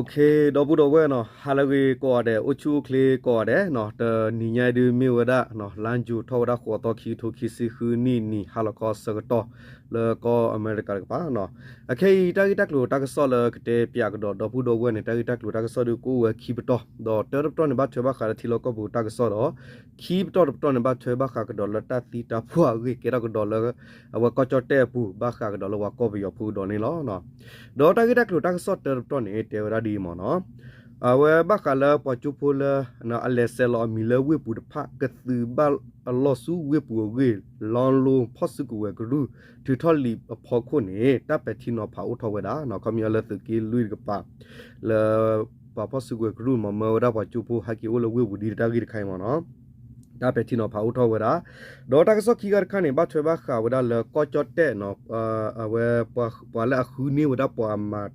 ဒီပုၢ်ဒီဝဲၢ်နီၤ ဟါလၢအဂ့ၤကိးဂၤဒဲး အိၣ်ဆူၣ်အိၣ်ချ့ကိးဂၤဒဲးနီၤ, တနံၤညါအံၤဒုးမ့ၢ်ဝဲဒၣ် လါယူၤထီၣ်ဝဲဒၣ်ဃိးသီ ခံကထိခံဆံဃုနံၣ် နံၤဟါလီၤခီဆၢကတီၢ် လၢကီၢ်အမဲရကၤတကပၤနီၤ. အခဲအံၤ တၢ်ဂ့ၢ်တၢ်ကျိၤတၢ်ကစီၣ်လၢကတဲပၠးကဒီး ဒီပုၢ်ဒီဝဲၢ်န့ၣ် တၢ်ဂ့ၢ်တၢ်ကျိၤတၢ်ကစီၣ်ဒုးကအိၣ်ဝဲခံပတီၢ်, ဒီးတၢတပတီၢ်န့ၣ် ဘၣ်ထွဲဘၣ်ဃးလၢထံလီၢ်ကီၢ်ပူၤတၢ်ကစီၣ်ဒီး ခံပတီၢ်တပတီၢ်န့ၣ် ဘၣ်ထွဲဘၣ်ဃးကဒီးလၢတၢ်သံတၢ်ပှၢ်အဂ့ၢ် ကဲထီၣ်ကဒီးလၢ အဝဲကီၢ်ကၠီၣ်တဲၣ်အပူၤ ဘၣ်ဃးကဒီးလၢပှၤကီၢ်ပယီၤဖိကဒီးန့ၣ်လီၤ. ဒီးတၢ်ဂ့ၢ်တၢ်ကျိၤတၢ်ကစီၣ်တၢတပတီၢ်န့ၣ် တဲဝဲဒၣ်ဒ်အံၤမ့ၢ်နီၤ, အဝဲဘၣ်ဃးလၢပှၤကၠိဖိလၢ အလဲၤဆဲးလီၤအမံၤလၢဝ့ၢ်ပူၤတဖၣ် ကသုးဘၣ်အလီၢ်ဆူဝ့ၢ်ပူၤအဂ့ၢ် လီလိဖီၣ်စုကဝဲၤကရူၢ် ထုးထီၣ်လံာ်အဖီခိၣ်န့ၣ် တၢ်ပဲာ်ထံနီၤဖးအိၣ်ထီၣ်ဝဲဒၣ်နီၤ, ခီပညီလၢသုးက့လွံၢ်တကပၤ လၢ ပှၤဖီၣ်စုကဝဲၤကရူၢ်မ့ၢ်မၢဝဲဒၣ်ပှၤကၠိဖိဟဲက့ၤအိၣ်လၢဝ့ၢ်ပူၤဒ်တၢ်ဂ့ၢ်တခါအံၤမ့ၢ်နီၤ, တၢ်ပဲာ်ထံနီၤဖးအိၣ်ထီၣ်ဝဲဒၣ်, ဒီးတၢ်ကစီၣ်ခံဂၤတခါန့ၣ် ဘၣ်ထွဲဘၣ်ဃးဝဲဒၣ်လၢကီၢ်ကၠီၣ်တဲၣ်နီၤ, အဝဲ ပှၤလၢအဃုန့ၢ်ဝဲဒၣ်ပှၤမၤ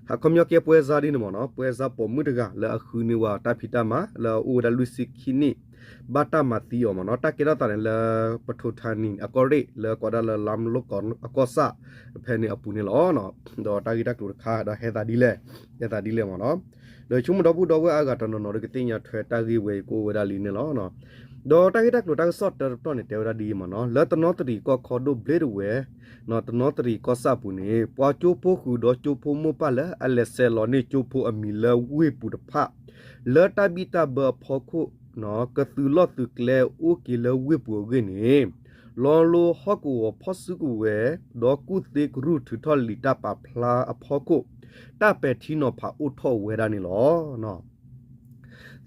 ခီပညီကဲပွဲစားဒ်န့ၣ်မ့ၢ်နီၤ, ပွဲစားပိာ်မုၣ်တဂၤလၢအဃုန့ၢ်ဝဲတၢ်ဖံးတၢ်မၤ လၢအအိၣ်ဝဲဒၣ်လွံၢ်ဆံခံနံၣ် ဘၣ်တၢ်မၤသံအီၤမ့ၢ်နီၤ, တၢ်ကဲထီၣ်သးန့ၣ်လၢ ပထိၣ်ထါနံၣ်အကီၢ်ရ့ၣ် လၢကိးဒၣ်လၢလါမလိၣ်ကီၢ်ဆၣ် ဖဲန့ၣ်အပူၤန့ၣ်လီၤ. ဒီးတၢ်ဂ့ၢ်တၢ်ကျိၤတခါဒီးဟဲသးဒ်လဲၣ်, ဟဲသးဒ်လဲၣ်မ့ၢ်နီၤ, ဒီးဆိကမိၣ်ဒီပုၢ်ဒီဝဲၢ်အါဂၤတနီၤနီၤဒီးကသ့ၣ်ညါထွဲတၢ်ဂ့ၢ်ဝဲအံၤကအိၣ်ဝဲဒၣ်လံန့ၣ်လီၤ. ဒီးတၢ်ဂ့ၢ်တၢ်ကျိၤတၢ်ကစီၣ်တၢတပတီၢ်န့ၣ် တဲဝဲဒၣ်ဒ်အံၤမ့ၢ်နီၤ, လၢတနီသရံၣ်ကီၢ်ခီဒိၣ်ဘျ့ဒဝဲ တနီသရံၣ်ကီၢ်ဆၣ်ပူၤန့ၣ် ပှၤကၠိဖိဃုာ်ဒီးကၠိဖိမိၢ်ပၢ်လၢအလဲၤဆဲးလီၤန့ၢ်ကၠိဖိအမံၤလၢဝ့ၢ်ပူၤတဖၣ် လၢတၢ်ဘံၣ်တၢ်ဘၢအဖီခိၣ် ကသုးလီၢ်သုးကျဲအိၣ်က့ၤလၢဝ့ၢ်ပူၤအဂ့ၢ်န့ၣ် လီလိဟီၣ်ကဝီၤဖီၣ်စုကဝဲၤ ဒီးကူၣ်သ့ကရူၢ်ထုးထီၣ်လံာ်တၢ်ပာ်ဖျါအဖီခိၣ် တၢ်ပဲာ်ထံနီၤဖးအိၣ်ထီၣ်ဝဲဒၣ်န့ၣ်လီၤ.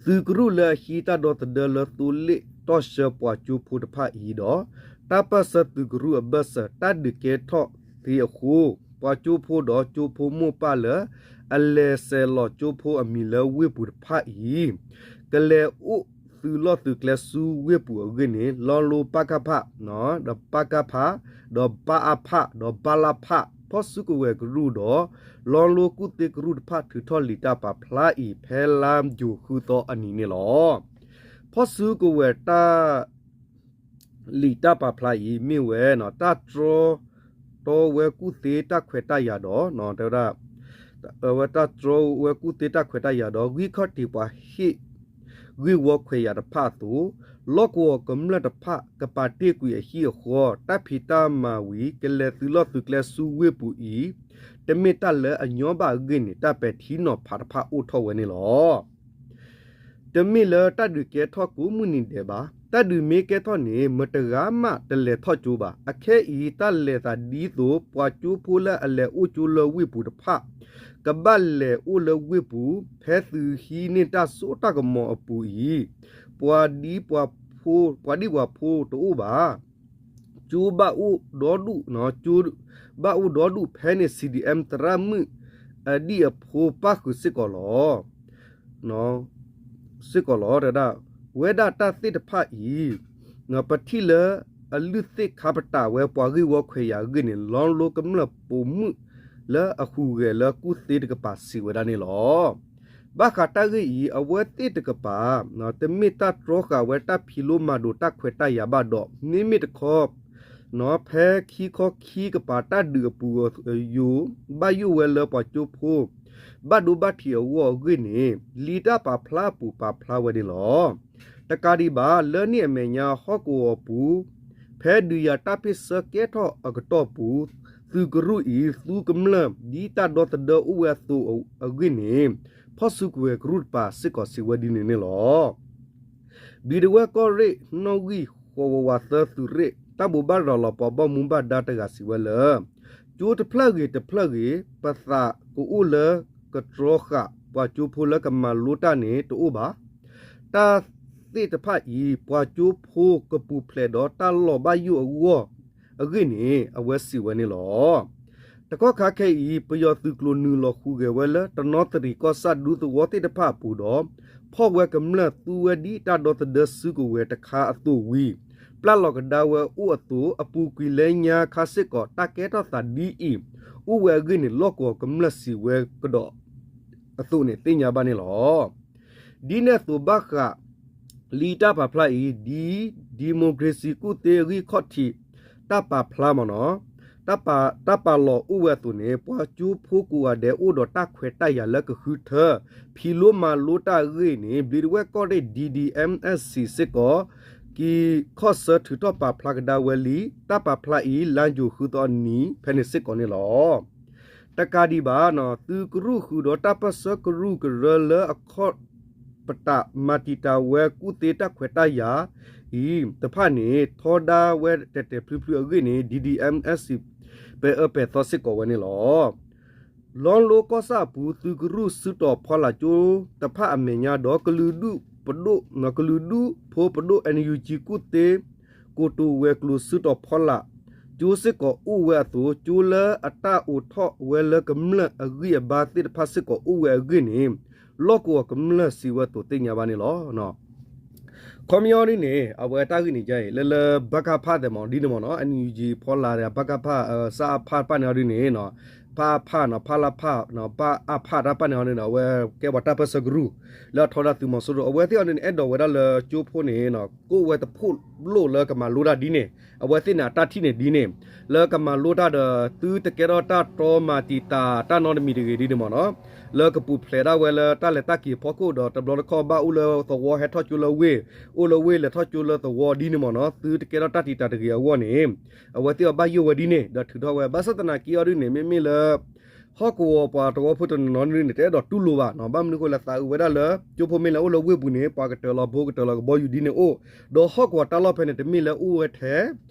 သုးကရူၢ်လၢအဟံးတၢ်ဒီသဒၢလၢသိလ့ၣ်တီၢ်ဆှၢပှၤကၠိဖိတဖၣ်အံၤဒီး တၢ်ပၢၢ်ဆၢသုးကရူၢ်အဘၢၣ်စၢၤ တၢ်ဒုးကဲထီၣ်သ့အဃိ ပှၤကၠိဖိဒီးကၠိဖိမိၢ်ပၢ်လၢ အလဲၤဆဲးလီၤကၠိဖိအမံၤလၢဝ့ၢ်ပူၤတဖၣ်အံၤ ကလဲၤအိၣ်သုးလီၢ်သုးကျဲဆူဝ့ၢ်ပူၤအဂ့ၢ်န့ၣ် လီလိပကဖ ဒီးပကဖ ဒီး ပအဖ ဒီး ပလဖ ဖီၣ်စုကဝဲၤကရူၢ်ဒီး လီလိကူၣ်သ့ကရူၢ်တဖၣ်ထုးထီၣ်လံာ်တၢ်ပာ်ဖျါအံၤ ဖဲလါယူၤဃုသီအနံၤန့ၣ်လီၤ. ဖီၣ်စုကဝဲၤတၢ် လံာ်တၢ်ပာ်ဖျါအံၤ မ့ၢ်ဝဲ တၢ်တြီ တီဝဲကူၣ်သ့တၢ်ခွဲးတၢ်ယာ်ဒီး တဲဝဲဒၣ် ဝဲတၢ်တြီဝဲကူၣ်သ့တၢ်ခွဲးတၢ်ယာ်ဒီး ဂံၢ်ခီၣ်ထံးပှၤဟ့ၣ်ဂံၢ်ဝီခွဲးယာ်တဖၣ်အသိး လီၢ်ကဝီၤကမျၢၢ်တဖၣ် ကပာ်တ့ၢ်ကွံာ်အဟံၣ်အဃီ တၢ်ဖံးတၢ်မၤဝံၤ ကလဲၤသုးလီၢ်သုးကျဲဆူဝ့ၢ်ပူၤအံၤ တမ့ၢ်တၢ်လၢအညီဘၣ်အဂ့ၢ်န့ၣ် တၢ်ပဲာ်ထံနီၤဖးတဖၣ်အိၣ်ထီၣ်ဝဲန့ၣ်လီၤ. တမ့ၢ်လၢတၢ်ဒုးကဲထီၣ်ကိးမုၢ်နံၤဒဲးဘၣ်. တၢ်ဒုးမ့ၢ်ကဲထီၣ်န့ၣ် မတဂၤမးတလဲၤထီၣ်ကၠိဘၣ်. အခဲအံၤ တၢ်လဲၤသးဒ်သိး ပှၤကၠိဖိလၢအလဲၤအိၣ်ကၠိလၢဝ့ၢ်ပူၤတဖၣ် ကဘၣ်လဲၤအိၣ်လၢဝ့ၢ်ပူၤ ဖဲသုးဟံးန့ၢ်တၢ်စိတၢ်ကမီၤအပူၤအံၤ ပှၤဒ်ပှၤဖိ ပှၤဒ်ပှၤဖိတအိၣ်ဘၣ်. ကၠိဘၣ်အိၣ်ဒီဒူၣ် ကၠိဘၣ်အိၣ်ဒီဒူၣ်ဖဲန့ၣ် CDM သရၣ်မုၣ်အဒံၣ်အဖိပၣ်ဃုာ်စ့ၢ်ကီးလီၤ. စ့ၢ်ကီးလီၤ တဲဒၣ် ဝဲဒၣ်တၢ်သ့ၣ်တဖၣ်အံၤ ပထံၣ်လၢအလုၢ်သ့ၣ်ခါပတာ်ဝဲပှၤဂံၢ်ဝီခွဲးယာ်အဂ့ၢ်န့ၣ် လီလိကမျၢၢ်ပိာ်မုၣ်လၢအဟူးဂဲၤလၢကူၣ်သ့တကပၤစံးဝဲဒၣ်န့ၣ်လီၤ. ဘၣ်ဃးတၢ်ဂ့ၢ်အံၤ အဝဲသ့ၣ်တကပၤ တမ့ၢ်တၢ်တြီဃာ်ဝဲတၢ်ဖံးလိမၤဒိးတၢ်ခွဲးတၢ်ယာ်ဘၣ်ဒီး မ့မ့ၢ်တခီ ဖဲခံခီခံကပၤတၢ်ဒုးအပူၤအယိာ် ဘၣ်ယိၣ်ဝဲလၢပှၤကၠိဖိ ဘၣ်ဒိဘၣ်ထံးအဂီၢ်အဂ့ၢ်န့ၣ် လံာ်တၢ်ပာ်ဖျါအပူၤပာ်ဖျါဝဲန့ၣ်လီၤ. တကးဒံးဘၣ် လၢန့ၣ်အမဲာ်ညါဟီၣ်ကဝီၤပူၤ ဖဲဒုးယၤတၢ်ဖ့ၣ်ဆၢကဲထီၣ်အကတီၢ်ပူၤ သုးကရူၢ်အံၤ သူကမျၢၢ် ဒ်တၢ်ဒီသဒၢအိၣ်ဝဲအသိးအဂ့ၢ်န့ၣ် ဖီၣ်စုကဝဲၤကရူၢ်တပၤစ့ၢ်ကီးစံးဝဲဒ်န့ၣ်န့ၣ်လီၤ. ဘံၤဒဝဲၢ်ကီၢ်ရ့ၣ် နီၣ်ဂံၢ်ဃိးဝးဝးသၢသုးရ့ၣ် တၢ်ဘိးဘၣ်ရၤလီၤပှၤဘီၣ်မူဘၣ်ဒါတဂၤစံးဝဲလၢ ကၠိတဖျၢၣ်ဂ့ၤတဖျၢၣ်ဂ့ၤ ပသးကအိၣ်လၢကတြီဃာ်ပှၤကၠိဖိလၢကမၤလိတၢ်န့ၣ်တအိၣ်ဘၣ်. တၢ်သ့ၣ်တဖၣ်အံၤ ပှၤကၠိဖိကပူၤဖျဲးဒီးတၢ်လီၤဘၣ်ယိၣ်အဂီၢ်အဂ့ၢ်န့ၣ် အဝဲစံးဝဲန့ၣ်လီၤ. တကီၢ်ခါခဲအံၤ ပယီၤသုးကျိၤနုာ်လီၤဟူးဂဲၤဝဲလၢ တနီသရံၣ်ကီၢ်ဆၣ်ဒူသဝီသ့ၣ်တဖၣ်အပူၤဒီး ဖီၣ်ဝဲကမျၢၢ်သူဝဲဒ်တၢ်ဒီသဒၢစုကဝဲၤတခါအသိးဝံၤ ပျၢ်လီၤကဒါဝဲအိၣ်အသိး အပူၤကွံာ်လၢညါခါစ့ၢ်ကီး တၢ်ကဲထီၣ်သးဒ်အံၤ အိၣ်ဝဲအဂ့ၢ်န့ၣ် လီၢ်ကဝီၤကမျၢၢ်စံးဝဲကဒီးအသိးန့ၣ် သ့ၣ်ညါဘၣ်န့ၣ်လီၤ. ဒ်န့ၣ်အသိးဘၣ်ဃး လံာ်တၢ်ပာ်ဖျါအံၤ ဒ် democracy ကူၣ်သ့အဂံၢ်ခီၣ်ထံး တၢ်ပာ်ဖျါမ့ၢ်နီၤ တၢ်ပာ်လီၤအိၣ်ဝဲအသိးန့ၣ် ပှၤကၠိဖိကိးဂၤဒဲးအိၣ်ဒီးတၢ်ခွဲးတၢ်ယာ်လၢကဃုထၢ ဖံးလိမၤလိတၢ်အဂ့ၢ်န့ၣ် ဘျံးဒဝဲၢ်ကီၢ်ရ့ၣ် DDMSC စ့ၢ်ကီး က့ၤခီၣ်ဆၢထုးထီၣ်ပာ်ဖျါကဒါဝဲလံ တၢ်ပာ်ဖျါအံၤ လါယူၤဃုသီအနံၤ ဖဲန့ၣ်စ့ၢ်ကီးန့ၣ်လီၤ. တကးဒံးဘၣ် သုးကရူၢ်ဃုာ်ဒီးတၢ်ပၢၢ်ဆၢကရူၢ်ကရၢလၢအခီၣ်ပတာ်မၤတံာ်တာ်ဝဲကူၣ်သ့တၢ်ခွဲးတၢ်ယာ်အံၤတဖၣ်န့ၣ် ထီဒါဝဲတဲာ်တဲာ်ဖျုးဖျုးအဂ့ၢ်န့ၣ် DDMSC ပဲာ်အၢပဲာ်သီစ့ၢ်ကီးဝဲန့ၣ်လီၤ. လီလိကီၢ်ဆၣ်အပူၤ သုးကရူၢ်စုတီၤဖီလာ်ကၠိတဖၣ်အမဲာ်ညါဒီး ကလုာ်ဒူၣ်ပဒိၣ် ကလုာ်ဒူၣ်ဖိပဒိၣ် NUG ကူၣ်သ့ ကိတိာ်ဝဲၤကျိၤစုတီၤဖီလာ် ကၠိစ့ၢ်ကီးအိၣ်ဝဲအသိး ကၠိလၢအတၢ်အိးထီၣ်ဝဲလၢကမျၢၢ်အဂံၢ်အဘါသ့ၣ်တဖၣ်စ့ၢ်ကီးအိၣ်ဝဲအဂ့ၢ်န့ၣ် လီၢ်ကဝီၤကမျၢၢ်စံးဝဲအသိးသ့ၣ်ညါဘၣ်န့ၣ်လီၤ. ခီပညီဒ်န့ၣ် အဝဲတၢ်ဂ့ၢ်န့ၣ်ယါအံၤ လၢလၢ ပကဖ သဲးမီၤဒ်န့ၣ်မ့ၢ်နီၤ NUG ဖီလာ် ပကဖ စအဖ တဖၣ်န့ၣ်အီၤဒ်န့ၣ် ဖအဖ နီၤ ဖလဖ ပအဖ တၢ်တဖၣ်န့ၣ်အီၤန့ၣ် အဝဲကဲပှၤတၢ်ပၢၢ်ဆၢကရူၢ် လၢအထီဒါသုးမီၤစိရိၤ အဝဲသ့ၣ်အီၤန့ၣ် အဲၣ်ဒိးဝဲဒၣ်လၢကၠိဖိန့ၣ် ကိးဝဲတဖှိၣ်လိၣ်လၢကမၤလိတၢ်ဒ်န့ၣ် အဝဲသ့ၣ်န့ၣ်အတၢ်ထံၣ်န့ၣ်ဒ်န့ၣ် လၢကမၤလိတၢ်ဒီး သုတကဲထီၣ်တၢ်တြီမၤတံာ်တာ်တၢ်နီတမံၤတဂ့ၤဒ်န့ၣ်မ့ၢ်နီၤ လၢကပူၤဖျဲးဒၣ်ဝဲလၢတၢ်လဲၤတၢ်က့ၤအဖီခိၣ်ဒီး တဘျီတခီၣ်ဘၣ်အိၣ်လၢသဝီဟဲထီၣ်ကၠိလၢဝ့ၢ် အိၣ်လၢဝ့ၢ်လဲၤထီၣ်ကၠိလၢသဝီဒ်န့ၣ်မ့ၢ်နီၤ သုတကဲထီၣ်တၢ်တံာ်တာ်တဂ့ၤအဂီၢ်န့ၣ် အဝဲသ့ၣ်အီၤဘၣ်ယိၣ်ဝဲဒ်န့ၣ် ဒီးထုးထီၣ်ဝဲ ဘၣ်ဆၣ်သနာ်က့အီၤဒ်န့ၣ် မ့မ့ၢ်လၢ ဟီၣ်ကဝီၤပှၤသဝီဖိတနီၤနီၤဒ်န့ၣ် တအဲၣ်ဒိးတူၢ်လိာ်ဘၣ်နီၤ ဘၣ်မနုၤအဃိလဲၣ် သးအုးဝဲဒၣ်လၢ ကၠိဖိမ့ၢ်လဲၤအိၣ်လၢဝ့ၢ်ပူၤန့ၣ် ပှၤကတၢၢ်လီၤဘိကတၢၢ်လီၤကဘီယူၤဒ်န့ၣ်အိၣ် ဒီးဟီၣ်ကဝီၤတၢ်လီၢ်ဖဲန့ၣ် တမ့ၢ်လၢအိၣ်ဝဲထဲ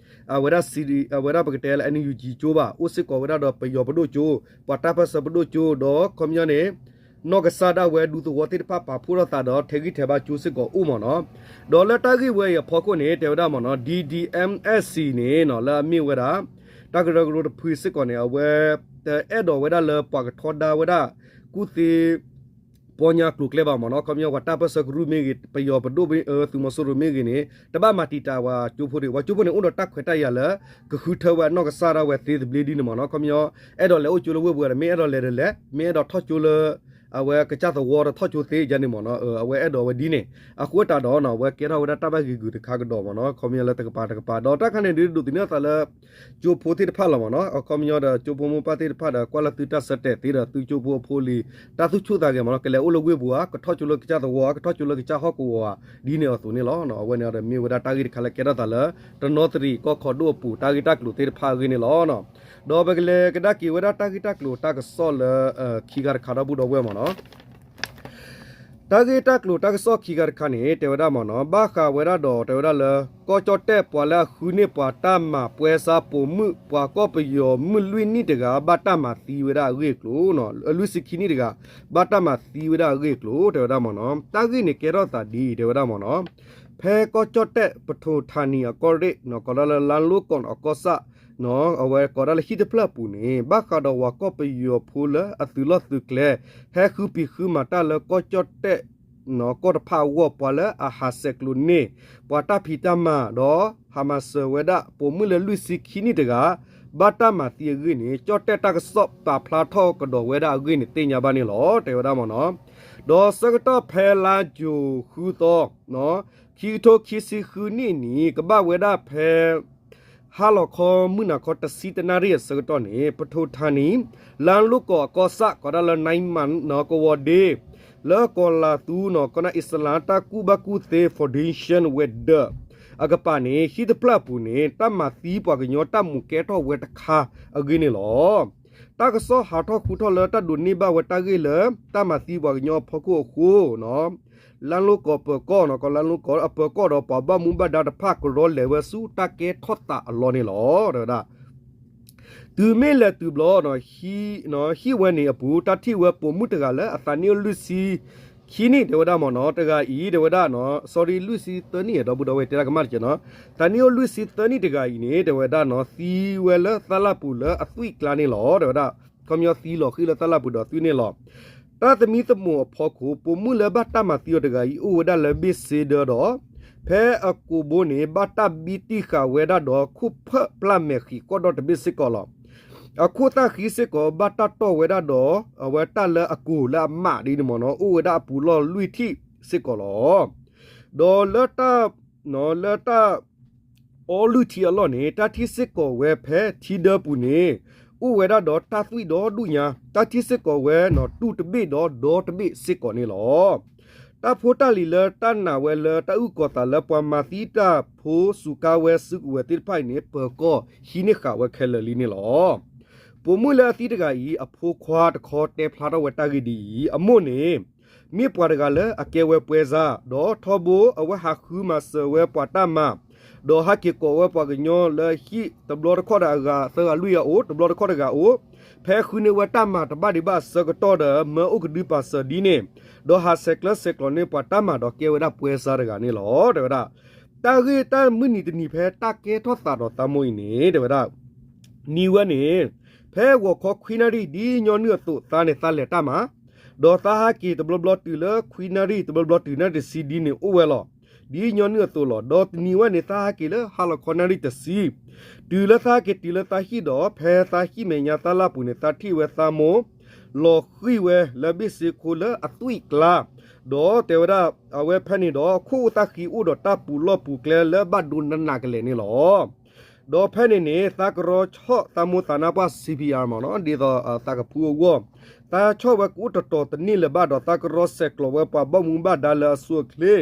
အဝဲဒၣ် အဝဲဒၣ်ပကတဲလၢ NUG ကၠိဘၣ် အိၣ်စ့ၢ်ကီးဝဲဒၣ်ဒီးပယီၤပဒိၣ်ကၠိ ပှၤတၢ်ပၢၢ်ဆၢပဒိၣ်ကၠိ ဒီးခီပညီန့ၣ် နီၢ်ကစၢ်ဒၣ်ဝဲဒူသဝီသ့ၣ်တဖၣ်ပာ်ဖှိၣ်ထီၣ်သးဒီး ထဲးဂံၢ်ထဲးဘါကၠိစ့ၢ်ကီးအိၣ်မ့ၢ်နီၤ ဒီးလၢတၢ်ဂ့ၢ်ဝဲအံၤအဖီခိၣ်န့ၣ် တဲဝဲဒၣ်မ့ၢ်နီၤ DDMSC န့ၣ်နီၤ လၢအမ့ၢ်ဝဲဒၣ် တၢ်ကရၢကရိတဖုစ့ၢ်ကီးန့ၣ် အဝဲ တအဲၣ်ဒိးဝဲဒၣ်လၢပှၤကထီဒါဝဲဒၣ် ကူၣ်သ့ ပီညါကျိၤကျဲဘၣ်မ့ၢ်နီၤ ခီပညီပှၤတၢ်ပၢၢ်ဆၢကရူၢ်မ့ၢ်ဂ့ၤ ပယီၤပဒိၣ် သုးမီၤစိရိၤမ့ၢ်ဂ့ၤန့ၣ် တဘၣ်မၤတံာ်တာ်ဝဲကၠိဖိတဂ့ၤ ပှၤကၠိဖိန့ၣ် အိၣ်ဒီးတၢ်ခွဲးတၢ်ယာ်လၢ ကဃုထၢဝဲအနီၢ်ကစၢ်ဒၣ်ဝဲသ့သဘျ့ဒ်န့ၣ်မ့ၢ်နီၤ ခီပညီ အဲၣ်ဒိးလဲၤအိၣ်ကၠိလၢဝ့ၢ်ပူၤဒီး မ့ၢ်အဲၣ်ဒိးလဲၤဒီးလဲၤ မ့ၢ်အဲၣ်ဒိးထီၣ်ကၠိလၢ အဝဲကစၢ်သဝီဒီးထီၣ်ကၠိသ့ယါန့ၣ်မ့ၢ်နီၤ အဝဲအဲၣ်ဒိးဝဲဒ်န့ၣ် အဃိသတးဒီးနီၤ အဝဲကဲထီၣ်ဝဲဒၣ်တၢ်ဘၣ်ဂ့ၤဂုာ်တခါကဒီးမ့ၢ်နီၤ ခီပညီလၢတကပၤတကပၤ ဒီးတၢ်ခါန့ၣ်ဒုးဒိးသန့ၤအသးလၢ ကၠိဖိသ့ၣ်တဖၣ်လီၤမ့ၢ်နီၤ အခီပညီဒီးကၠိဖိမိၢ်ပၢ်သ့ၣ်တဖၣ်ဒီး ကွၢ်လၢသုတၢ်ဆၢတဲာ်သ့ဒီးသုကၠိဖိအဖိလံၤ တၢ်သူၣ်ဆူၣ်သးဂဲၤမ့ၢ်နီၤ ကလဲၤအိၣ်လၢဝ့ၢ်ပူၤဧါ ကထီၣ်ကၠိလၢကစၢ်သဝီဧါ ကထီၣ်ကၠိလၢကစၢ်ဟီၣ်ကဝီၤဧါ ဒ်န့ၣ်အသိးန့ၣ်လီၤ. အဝဲန့ၣ်ဒီးမ့ၢ်ဝဲဒၣ်တၢ်ဂ့ၢ်တခါလၢကဲထီၣ်သးလၢ တနီသရံၣ်ကီၢ်ခီဒိၣ်အပူၤ တၢ်ဂ့ၢ်တၢ်ကျိၤသ့ၣ်တဖၣ်အဂ့ၢ်န့ၣ်လီၤ. ဒီးပကလဲၤကဒါက့ၤဝဲဒၣ်တၢ်ဂ့ၢ်တၢ်ကျိၤတၢ်ကစီၣ်လၢ ခံဂၤတခါဒီပုၢ်ဒီဝဲၢ်မ့ၢ်နီၤ တၢ်ဂ့ၢ်တၢ်ကျိၤတၢ်ကစီၣ်ခံဂၤတခါန့ၣ် တဲဝဲဒၣ်မ့ၢ်နီၤ ဘၣ်ဃးဝဲဒၣ်ဒီးတဲဝဲဒၣ်လၢ ကီၢ်ကၠီၣ်တဲၣ်ပှၤလၢအဃုန့ၢ်ပှၤတၢ်မၤပှဲၤစါပိာ်မုၣ်ပှၤကီၢ်ပယီၤမုၣ်လွံၢ်နံၣ်တဂၤ ဘၣ်တၢ်မၤသံဝဲဒၣ်အဂ့ၢ်အကျိၤ လွံၢ်ဆံခံနံၣ်တဂၤ ဘၣ်တၢ်မၤသံဝဲဒၣ်အဂ့ၢ်အကျိၤ တဲဝဲဒၣ်မ့ၢ်နီၤ တၢ်ဂ့ၢ်န့ၣ်ကဲထီၣ်သးဒ်အံၤ တဲဝဲဒၣ်မ့ၢ်နီၤ ဖဲကီၢ်ကၠီၣ်တဲၣ် ပထူးထါနံၤအကီၢ်ရ့ၣ် ကိးဒၣ်လၢလါလိကီၢ်အကီၢ်ဆၣ် အဝဲကိးဒၣ်လၢဟံၣ်တဖျၢၣ်အပူၤန့ၣ် ဘၣ်ဃးဒီးပှၤကီၢ်ပယီၤဖိလၢအသုးလီၢ်သုးကျဲ ဟဲဃုပံၤဃုမၤတၢ်လၢကီၢ်ကၠီၣ်တဲၣ် ကီၢ်တဖၣ်အဂီၢ် ပှၤလၢအဟးဆဲးကျိးန့ၢ် ပှၤတၢ်ဖံးတၢ်မၤဒီး ဟးမၤစၢၤဝဲဒၣ် ပိာ်မုၣ်လၢလွံၢ်ဆံခံနံၣ်တဂၤ ဘၣ်တၢ်မၤသံအဂ့ၢ်န့ၣ် ကၠီၣ်တဲၣ်တၢ်ကစီၣ်ပာ်ဖျါထီၣ်ကဒီးဝဲဒၣ်အဂ့ၢ်န့ၣ် သ့ၣ်ညါဘၣ်န့ၣ်လီၤ တဲဝဲဒၣ်မ့ၢ်နီၤ. ဒီးဆၢကတီၢ်ဖဲလါယူၤဃုသီ ခံကထိခံဆံဃုနံၣ်န့ၣ် ကဘၣ်ဝဲဒၣ်ဖဲ ဟါလီၤခီမုၢ်နၤခီတဆံတနၣ်ရံၣ်အဆၢကတီၢ်န့ၣ် ပထူးထါနံၤ လါလိကီၢ်အကီၢ်ဆၣ် ကိးဒၣ်လၢ နံမ ကဝီၤဒ့ လၢကီၢ်လၤသူ ကီၢ်နၢ်အံၣ်စလၣ်တၢ်ကူၣ်ဘၣ်ကူၣ်သ့ Foundation Weather အကပၤန့ၣ် ဟံၣ်တဖျၢၣ်အပူၤန့ၣ် တၢ်မၤသံပှၤကညီတၢ်မူးကဲထီၣ်ဝဲတခါအဂ့ၢ်န့ၣ်လီၤ. တၢ်ကစီၣ်ဟးထီၣ်ဃုထီၣ်လၢတၢ်ဒိးန့ၢ်ဘၣ်ဝဲတၢ်ဂ့ၢ်လၢ တၢ်မၤသံပှၤကညီအဖီခိၣ်အဃိ လါလိကီၢ်ပၢၤကီၢ် ကီၢ်လါလိကီၢ်အပၢၤကီၢ်ဒီးပှၤဘၣ်မူဘၣ်ဒါတဖၣ်ကရီလဲၤဝဲဆူတၢ်ကဲထီၣ်သးအလီၢ်န့ၣ်လီၤ တဲဝဲဒၣ် တုၤမ့ၢ်လဲၤတုၤဘျီ ဟံၣ်ဝဲန့ၣ်အပူၤ တၢ်ထံၣ်ဝဲပိာ်မုၣ်တဂၤလၢအသးနံၣ်အိၣ်လွံၢ်ဆံခံနံၣ် တဲဝဲဒၣ်မ့ၢ်နီၤ တဂၤအံၤ တဲဝဲဒၣ် sorry လွံၢ်ဆံသၢနံၣ် ဒီပုၢ်ဒီဝဲၢ်တဲတၢ်ကမၣ်တက့ၢ်နီၤ သးနံၣ်အိၣ်လွံၢ်ဆံသၢနံၣ်တဂၤအံၤန့ၣ် တဲဝဲဒၣ်နီၤ သံဝဲလၢသၣ်လၢ်ပူၤလၢအသွံၣ်ကျါန့ၣ်လီၤ တဲဝဲဒၣ် ခီပညီသံလီၤဃံၤလၢသၣ်လၢ်ပူၤဒီးသွံၣ်န့ၣ်လီၤ တၢ်သမံသမိးအဖီခိၣ် ပိာ်မုၣ်လၢဘၣ်တၢ်မၤသံအီၤတဂၤအံၤ အိၣ်ဝဲဒၣ်လၢဘ့ၣ်စ့ဒၢဒီး ဖဲအကိာ်ဘိန့ၣ် ဘၣ်တၢ်ဘံတံၢ်ဃာ်ဝဲဒၣ်ဒီး ခိၣ်ဖၢၣ်ပျၢ်မဲာ်ဃံးကီၢ်ဒီၣ်တဘ့ၣ်စ့ၢ်ကီးလီၤ. အခိၣ်သၣ်ဃံစ့ၢ်ကီး ဘၣ်တၢ်တီၢ်ဝဲဒၣ်ဒီး အဝဲတၢ်လၢအကိာ်လၢအမးဒ်န့ၣ်မ့ၢ်နီၤ အိၣ်ဝဲဒၣ်အပူၤလီၢ်လွံၢ်ထံၣ်စ့ၢ်ကီးလီၤ. ဒီးလၢတၢ် လၢတၢ် အီလုၢ်ထံအလီၢ်န့ၣ် တၢ်ထံၣ်စ့ၢ်ကီးဝဲဖဲထံဒၢပူၤန့ၣ် အိၣ်ဝဲဒၣ်ဒီးတၢ်သွံၣ်ဒီဒူၣ်ညါ, တၢ်ထံၣ်စ့ၢ်ကီးဝဲနီၤ တူၢ်တဘ့ၣ်ဒီဒီတဘ့ၣ်စ့ၢ်ကီးန့ၣ်လီၤ. တၢ်ဖိတၢ်လံၤလၢတၢ်နာ်ဝဲလၢတၢ်အုၣ်ကီၤသးလၢပှၤမၤသံတၢ်ဖိစူးကါဝဲစုကဝဲၤသ့ၣ်တဖၣ်အံၤန့ၣ် ပၢၤကီၢ်ဟံးန့ၢ်ဃာ်ဝဲခဲလၢာ်လံန့ၣ်လီၤ. ပိာ်မုၣ်လၢအသံတဂၤအံၤ အဖိခွါတခီတဲဖျါထီၣ်ဝဲတၢ်ဂ့ၢ်ဒ်အံၤ, အမိၢ်န့ၣ် မ့ၢ်ပှၤတဂၤလၢအကဲဝဲပှဲၤစါ, ဒီးထီဘိအဝဲဟးဃုမၤစၢၤဝဲပှၤတၢ်မၤ, ဒီးဟးက့ၤကိးဝဲပှၤကညီလၢဟံၣ်တဘျီတခီၣ်ဒီးအဂၤသၢဂၤလွံၢ်ဂၤအိၣ်, တဘျီတခီၣ်တဂၤအိၣ်, ဖဲဃုန့ၢ်ဝဲတၢ်မၤတဘၣ်ဒံးဘၣ်အဆၢကတီၢ်ဒီး မၢအိၣ်ကဒုပာ်စၢၤဒ်န့ၣ်, ဒီးဟးဆဲးကျၢဆဲးကျိးန့ၢ်ပှၤတၢ်မၤဒီးကဲဝဲဒၣ်ပှဲၤစါတဂၤန့ၣ်လီၤ. တဲဝဲဒၣ် တၢ်ဂ့ၢ်တၢ်မုၢ်နံၤတနံၤဖဲတၢ်ကဲထီၣ်သးဒီးသးမိၢ်အံၤန့ၣ် တဲဝဲဒၣ် နံၤဝဲန့ၣ် ဖဲဂီၤခီခွံနၣ်ရံၣ် ဒ်ညီနုၢ်အသိးသးန့ၣ်သးလဲၤတၢ်မၤ, ဒီးသးဟးက့ၤတဘျီဘျီတုၤလၢခွံနၣ်ရံၣ် တဘျီဘျီတုၤနၣ်ရံၣ်တဆံဒ်န့ၣ်အိၣ်ဝဲလီၤ. ဒ်ညီနုၢ်အသိးလီၤ. ဒီးတနံၤဝဲန့ၣ် သးဟးက့ၤလၢဟါလီၤခီနၣ်ရံၣ်တဆံ, တုၤလၢသးဟးက့ၤတုၤလၢသးဟံၣ်ဒီး ဖဲသးဟံၣ်မဲာ်ညါသးလၢ်ပူၤန့ၣ် သးထံၣ်ဝဲသးမိၢ် လီၤဃံၢ်ဝဲလၢဘ့ၣ်စ့ခိလၢအသွံၣ်ကျါ, ဒီးတဲဝဲဒၣ် အဝဲဖဲန့ၣ်ဒီး ခိၣ်သၣ်ဃံအိၣ်ဒီးတၢ်ပူၤလီၢ်ပူၤကျဲလၢဘၣ်ဒိနးနးကလဲာ်န့ၣ်လီၤ. ဒီးဖဲန့ၣ်န့ၣ် သးကရီဆီၣ်သးမိၢ်သးနါပှၢ် စီပံအါ မ့ၢ်နီၤ, ဒ်သိးသးကဖုအဂီၢ်, သးဆီၣ်ဝဲကအိၣ်တတီၤတန့ၢ်လၢၤဘၣ်ဒီး သးကရီဆဲးကျိးဝဲပှၤဘၣ်မူဘၣ်ဒါလၢအစိၤအချ့,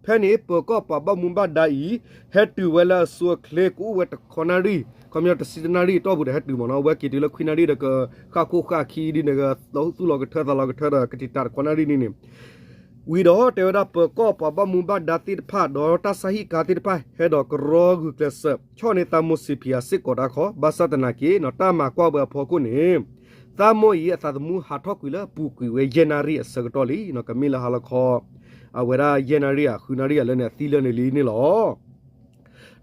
ဖဲန့ၣ် ပၢၤကီၢ်ပှၤဘၣ်မူဘၣ်ဒါအံၤ ဟဲတုၤဝဲလၢအစိၤအချ့ ကအိၣ်ဝဲတခီနၣ်ရံၣ်, ခီပညီတဆံတနၣ်ရံၣ်အတီၢ်ပူၤဒီးဟဲတုၤမ့ၢ်နီၤ, အဝဲက့ၤတုၤလၢခွံနၣ်ရံၣ်ဒီးကဃၣ်ခိၣ်ဃၣ်ခံဒ်န့ၣ် ကသူၣ်လီၤကထၢသးလီၤကထၢဒီး ကတံာ်တာ်တခီနၣ်ရံၣ်န့ၣ်န့ၣ် ဝံၤဒီးတဲဝဲဒၣ် ပၢၤကီၢ်ပှၤဘၣ်မူဘၣ်ဒါသ့ၣ်တဖၣ် ဒီးတၢ်ဆါဟံၣ်ကါသ့ၣ်တဖၣ် ဟဲဒီးကရီဂုာ်ကျဲးစၢး ဆီၣ်န့ၢ်သးမိၢ်စီပံအါစ့ၢ်ကီးတၢ်ခီ, ဘၣ်ဆၣ်သနာ်က့ တၢ်မၤကွၢ်ဝဲအဖီခိၣ်န့ၣ် သးမိၢ်အံၤအသးသမူဟးထီၣ်ကွံာ်လၢအပူၤကွံာ်ဝဲယဲၢ်နၣ်ရံၣ်အဆၢကတီၢ်လံ, ကမ့ၢ်လၢဟါလီၤခီ အဝဲဒၣ်ယဲၢ်နၣ်ရံၣ်ဧါ ဃုနၣ်ရံၣ်ဧါလၢန့ၣ် အသံလၢန့ၣ်လံန့ၣ်လီၤ.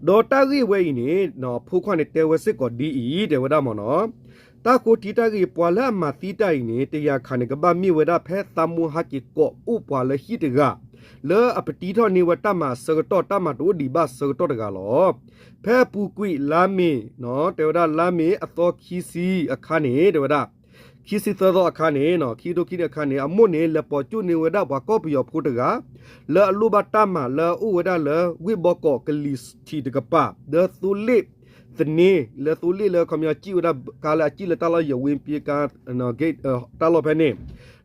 ဒီးတၢ်ဂ့ၢ်ဝဲအံၤန့ၣ် အဖိခွါန့ၣ်တဲဝဲစ့ၢ်ကီးဒ်အံၤ တဲဝဲဒၣ်မ့ၢ်နီၤ, တၢ်ဃိထံတၢ်ဂ့ၢ် ပှၤလၢအမၤသံတၢ်အံၤန့ၣ် တယာ်ခါန့ၣ် ကဘၣ်မ့ၢ်ဝဲဒၣ်ဖဲသးမိၢ်ဟးက့ၤကိးအိၣ်ပှၤလၢဟံၣ်တဂၤ လၢအပတံထီၣ်န့ၢ်ဝဲတၢ်မၤအဆၢကတီၢ် တၢ်မၤတအိၣ်ဒံးဘၣ်အဆၢကတီၢ်တဂၤလီၤ. ဖဲအပူၤကွံာ်လါမ့ၤ တဲဝဲဒၣ်လါမ့ၤအသီခံဆံအခါန့ၣ် တဲဝဲဒၣ် ခံဆံသၢသီအခါန့ၣ် ခံကထိခံဆံအခါန့ၣ် အမိၢ်န့ၣ် လဲၤပိာ်ကၠိၣ်န့ၢ်ဝဲဒၣ်ပှၤကီၢ်ပယီၤဖိတဂၤ လၢအလိၣ်ဘၣ်တၢ်မၤလၢအအိၣ်ဝဲဒၣ်လၢ ဝ့ၢ်ဘီကီးကလံၤထံးတကပၤ လၢသိလ့ၣ်သန့ လၢသိလ့ၣ်လၢခီပညီစံၣ်ဝဲဒၣ်ကါလၢအစံၣ်လၢတၢ်လီၢ်ယဝ့ၢ်ပ့ကါ တၢ်လီၢ်ဖဲန့ၣ်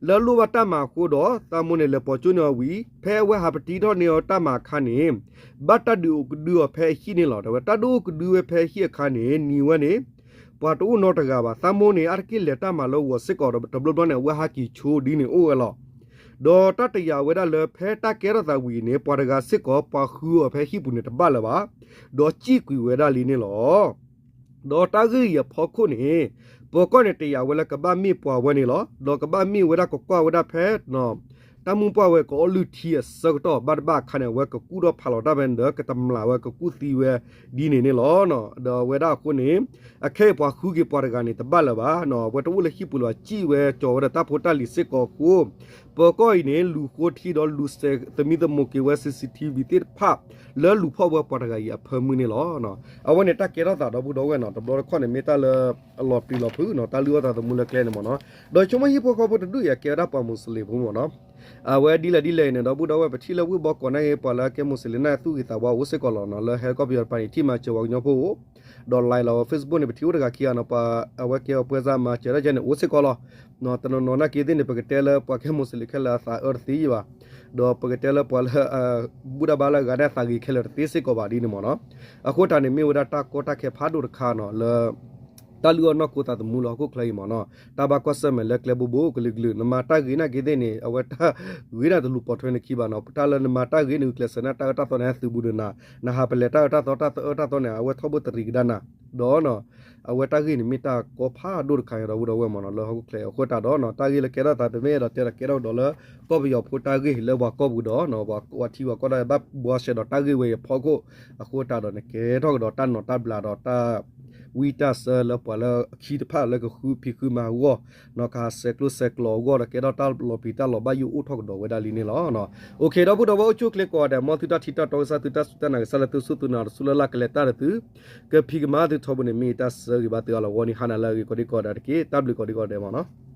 လၢအလိၣ်ဘၣ်တၢ်မၤအဃိဒီး သးမိၢ်န့ၣ် လဲၤပိာ်ကၠိၣ်န့ၢ်အီၤဝံၤ ဖဲအဝဲဟးပတံထီၣ်န့ၢ်အီၤတၢ်မၤအခါန့ၣ် ဘၣ်တၢ်ဒုးအိၣ်ကဒုအီၤဖဲအဟံၣ်န့ၣ်လီၤ. တဲဝဲတၢ်ဒုးအိၣ်ကဒုဝဲဖဲအဟံၣ်အခါန့ၣ် နံၤဝဲန့ၣ် ပှၤတအိၣ်နီတဂၤဘၣ်. သးမိၢ်န့ၣ် အါတက့ၢ်လဲၤတၢ်မၤလၢဂီၤစ့ၢ်ကီးဒီး တဘျီဘျီန့ၣ် အဝဲဟးက့ၤဆိဒ်န့ၣ်အိၣ်ဝဲလီၤ. ဒီးတၢ်တယာ်ဝဲဒၣ်လၢဖဲတၢ်ကဲထီၣ်သးဝံၤန့ၣ် ပှၤတဂၤစ့ၢ်ကီး ပှၤဃုအီၤဖဲဟံၣ်ပူၤန့ၣ်တဘၣ်လၢၤဘၣ်, ဒီးစံၣ်ကွံာ်ဝဲဒၣ်လံန့ၣ်လီၤ. ဒီးတၢ်ဂ့ၢ်အံၤအဖီခိၣ်န့ၣ် ပၢၤကီၢ်န့ၣ်တယာ်ဝဲလၢကဘၣ်မ့ၢ်ပှၤဝဲန့ၣ်လီၤ. ဒီးကဘၣ်မ့ၢ်ဝဲဒၣ်ကကွၢ်ဝဲဒၣ်ဖဲ တၢ်မုၢ်ပှၢ်ဝဲကအီလုၢ်ထံအဆၢကတီၢ်ဘၣ်တဘၣ်အခါန့ၣ် အဝဲကကူၣ်ထီၣ်ဖးလီၤတၢ်ဖဲန့ၣ်ဒီး ကတမျးဝဲကကူၣ်သံဝဲဒ်န့ၣ်န့ၣ်လီၤ. ဒီးအဝဲဒၣ်အဃိန့ၣ် အခဲအံၤပှၤဃုက့ၤပှၤတဂၤန့ၣ် တဘၣ်လၢၤဘၣ်. အဝဲတအိၣ်လၢဟံၣ်ပူၤလၢၤဘၣ် စံၣ်ဝဲကၠီၤဝဲဒီးတၢ်ဖိတၢ်လံၤစ့ၢ်ကီးအဃိ ပၢၤကီၢ်အံၤန့ၣ် လူၤဃိထံဒီးလူၤစဲးသမံသမိးက့ၤဝဲ CCTV သ့ၣ်တဖၣ် လၢလူၤဖီၣ်ဝဲပှၤတဂၤအံၤအဖၢမုၢ်န့ၣ်လီၤ. အဝဲန့ၣ်တၢ်ကဲထီၣ်သးဒီပုၢ်ဒီဝဲၢ်နီၤ တဘျီတခီၣ်န့ၣ် မ့ၢ်တၢ်လၢအလီၤပျံၤလီၤဖုးနီၤ တၢ်လုၢ်အီၣ်သးသမူလၢကျဲန့ၣ်မ့ၢ်နီၤ. ဒီးဆိကမိၣ်ဟံၣ်ဖိဃီဖိတဒူၣ်အံၤ အကဲဝဲဒၣ်ပှၤမူးစလ့ၣ်ဖိမ့ၢ်နီၤ. အဝဲဒ်လဲၣ်ဒ်လဲၣ်န့ၣ် ဒီပုၢ်ဒီဝဲၢ် ပထံၣ်လၢဝ့ၢ်ဘီကီးနာ်က့ ပှၤလၢအကဲမူးစလ့ၣ်န့ၣ် သူၣ်ဂ့ၤသးဝါအိၣ်စ့ၢ်ကီးလီၤနီၤ. လၢဟဲကီၢ်ပယီၤတပၤန့ၣ် ထံၣ်မၤစၢၤပှၤကညီဖိအိၣ် ဒီး live လီၤ Facebook န့ၣ် ပထံၣ်အိၣ်တဂၤခံဂၤနီၤ ပှၤအဝဲကဲအီၤပှဲၤစၢ်မၤစၢၤတၢ်ကဲန့ၣ် အိၣ်စ့ၢ်ကီးလီၤ. တနီၤနီၤနာ်က့သ့ၣ်န့ၣ် ပကတဲလၢပှၤကဲမူးစလ့ၣ်ခဲလၢာ်အသးအၢတသ့ဘၣ်. ဒီးပကတဲလၢပှၤလၢ ဘူၣ်တၢ်ဘါလၢအဂၤန့ၣ် အသးဂ့ၤခဲလၢာ်တသ့စ့ၢ်ကီးဘၣ်ဒ်န့ၣ်မ့ၢ်နီၤ. အဃိတၢ်န့ၣ်မ့ၢ်ဝဲဒၣ်တၢ်ကီတၢ်ခဲဖးဒိၣ်တခါနီၤ လၢ တၢ်လုၢ်အီၣ်နီၢ်ခိသးသမူလၢဟီၣ်ခိၣ်ချၢအံၤမ့ၢ်နီၤ. တၢ်ဘၣ်ကွၢ်ဆၢၣ်မဲာ်လၢကျဲဘိဘိကလုာ်ကလုာ် နမၤတၢ်ဂ့ၤနာ်က့သ့ၣ်န့ၣ် အဝဲတၢ်ဂ့ၤန့ၣ်တလူၤပိာ်ထွဲနခံဘၣ်နီၤ. တၢ်လၢနမၤတၢ်ဂ့ၤန့ၣ် ဂုာ်ကျဲးစၢးန့ၢ်တၢ်အၢတၢ်သီန့ၣ် ဟဲသုးဘူးဒီးနၤ, နဟးပလဲၤတၢ်အၢတၢ်သီ တၢ်အၢတၢ်သီန့ၣ် အဝဲထီဘိတရံးကဒါနၤ ဒီး အဝဲတၢ်ဂ့ၢ်န့ၣ် မ့ၢ်တၢ်ကီဖးဒိၣ်တခါဒီပုၢ်ဒီဝဲၢ်မ့ၢ်နီၤ လၢဟီၣ်ခိၣ်ချၢအံၤ. အဃိတၢ်ဒီး တၢ်ဂ့ၢ်လၢကဲထီၣ်သး ပမ့ၢ်အဲၣ်ဒိးတဲဒီးကဲထီၣ်ကဒီးလၢ ကီၢ်ပယီၤဖိတၢ်ဂ့ၢ်လၢပှၤကီၢ်ပူၤဒီး ပှၤထံပှၤကီၢ်ဒၣ်ဘၣ်ဘှါရှဲဒီးတၢ်ဂ့ၢ်ဝဲအံၤအဖီခိၣ်. အဃိတၢ်ဒီး နကဲထီၣ်ကဒီးတၢ်နီၣ်တၢ်ဘျးဒီးတၢ် ဝံတၢ်ဆၢလၢပှၤလၢခံတဖၣ်လၢကဃုဖံးဃုမၤအဂီၢ် နီၢ်ကဟးဆဲးကျိးဆဲးကျိးအဂီၢ်ဒီး ကဲထီၣ်တၢ်လီၤပျံၤတၢ်လီၤဘၣ်ယိၣ်အိၣ်ထီၣ်ကဒီးဝဲဒၣ်လံန့ၣ်လီၤ. အိၣ်ခ့ ဒီပုၢ်ဒီဝဲၢ် အိၣ်ဆူၣ်အိၣ်ချ့ကိးဂၤဒဲး မ်သုတၢ်ထံၣ်တၢ်တီကစၢ် သုတၢ်စူၢ်တၢ်နာ်ကစၢ်လၢသုစူၢ်သုနာ်တစူၢ်လၢ်လၢ်ကလဲၤတၢ်ဒီးသု ကဖံးကမၤသုထီဘိန့ၣ် မ့ၢ်တၢ်ဆၢဂ့ၤဘၣ်သုအါလီၤ. ဂီၤနံၤဟါနၤလၢအဂ့ၤ ကိးဒံကိးဒဲးတက့ၢ်. တၢ်ဘျုးကိးဒံကိးဒဲးမ့ၢ်နီၤ.